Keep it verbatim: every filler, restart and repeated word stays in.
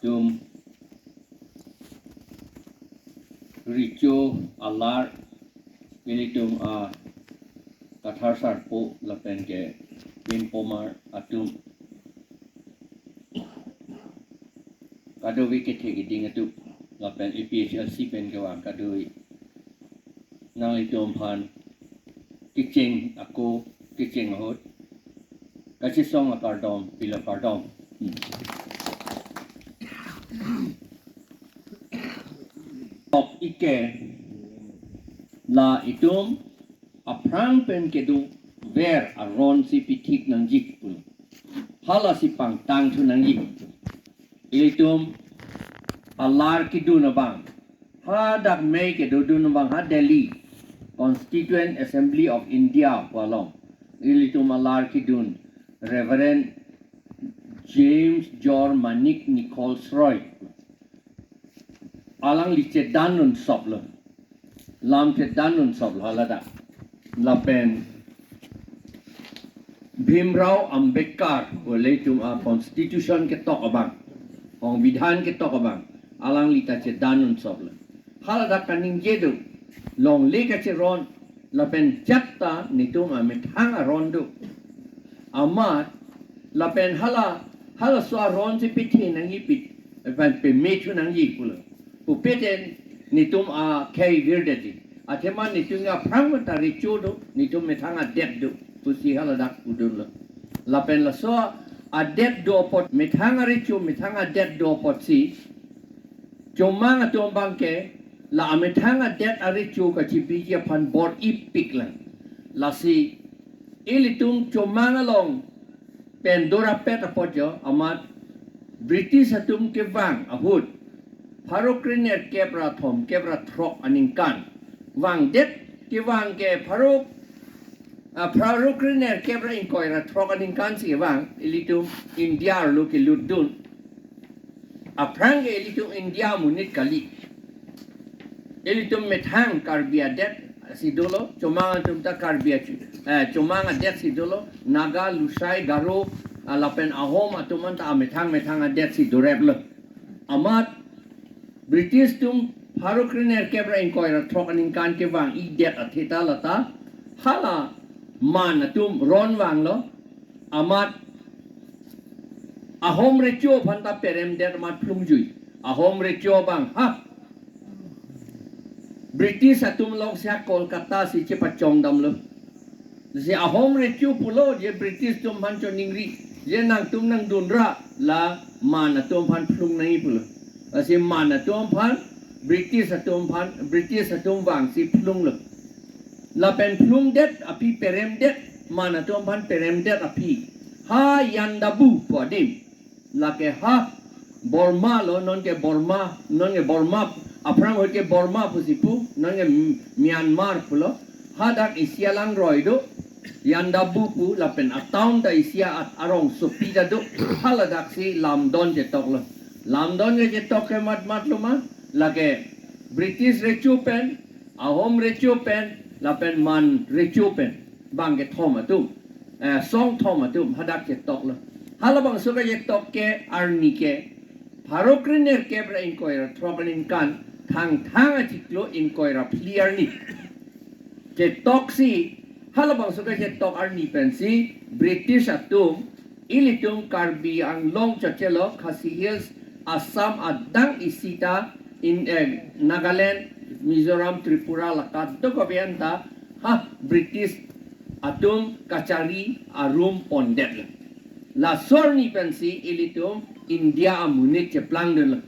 Tum recho alar ilitum a Kathar Sarpo lapen ke Pimpomar atum, kadokave kethe keding atum lapen A P H L C pen kevang kadokave, nanglitum aphan kecheng ako, kecheng ahut kachesong akardom pilo, kardom. Hmm. Tok ike la itum aphrang pen kedo ver aron si pithik nangji pulo. Halasi pangtang thu nangji. Ilitum alar kedun abang, hadak mei kedodun abang ha Delhi Constituent Assembly of India pu along ilitum alar kedun Reverend James Jor Manik Nichols Roy, alangli chedan un soplo, lam chedan un soplo haladak. Lapen Bhimrao Ambedkar, pu ilitum a constitution ketok abang, songbidhan ketok abang, alangli ta chedan un soplo. Haladak kaningje do, longle kacheron, lapen jat ta netum amethang aron do. Amat lapen hala, halaso aron si pithe nangji pit, lapen peme thu nangji pulo. Pupe ten netum akhei virdetji. Athema netum aphrang ta recho do, netum methang adet do pusi haladak pudunlo. Lapen laso adet do apot, methang arecho, methang adet do apotsi chomang atum abangke la amethang adet arecho kachebiji aphan bor-ipiklang. Lasi ilitum chomang along pen dorapet apot jo, amat British atum kevang ahut pharo krenerkep ra thomkep ra throk aningkan vangdet, kevang ke pharo, ah, pharo krenerkep ra ingkoi ra throk aningkan si kevang, ilitum India arlo kelutdun. Aphrang ke ilitum India amonit kali. Ilitum methang Karbi adet si dolo, chomang atum ta Karbi achu, eh, chomang adet si dolo, Naga, Lusai, Garo, ah, lapen Ahom atum anta amethang methang adet si doreplo. Amat British atum pharo krenerkep ra ingkoi ra throk aningkan kevang-idet atheta lata hala Man atum ron vanglo, amat Ahom recho aphan ta peremdet amat phlungjui. Ahom recho abang ha British atum along si ha Kolkata si chepachongdamlo. Si Ahom recho pulo, je British atum aphan choningri, je nangtum nangdunra, la Man atum aphan phlung nangji pulo. Lasi Man atum aphan, British atum aphan, British atum vangsi phlunglo. Lapen phlungdet aphi peremdet, Man atum aphan peremdet aphi ha Yandabu pu adim. Lake ha Burma lo, non ke Burma, non ke Burma, aphrang ahut ke Burma pusi pu, non ke M-, Myanmar pulo. Hadak isi alangroi do, Yandabu pu, lapen atown ta isi at arongsopi ta do, haladak si lamdon chetoklo. Lamdon ke chetok ke mat mat lo ma, lake British recho pen, Ahom recho pen, lapen Man recho pen, bang kethom atum, eh, songthom atum hadak chetoklo. Halabangso kachetok ke arni ke pharo krenerkep ra ingkoi ra throk aningkan Thangthang achiklo ingkoi ra phli arni. Chetoksi, halabangso kachetok arni pensi British atum ilitum Karbi Anglong chotchelo, Khasi Hills, Assam adang isi ta in, eh, Nagaland, Mizoram, Tripura la kadokave anta ha British atum kachari arum pondetlo. Laso arni pensi ilitum India amonit cheplangdunlo.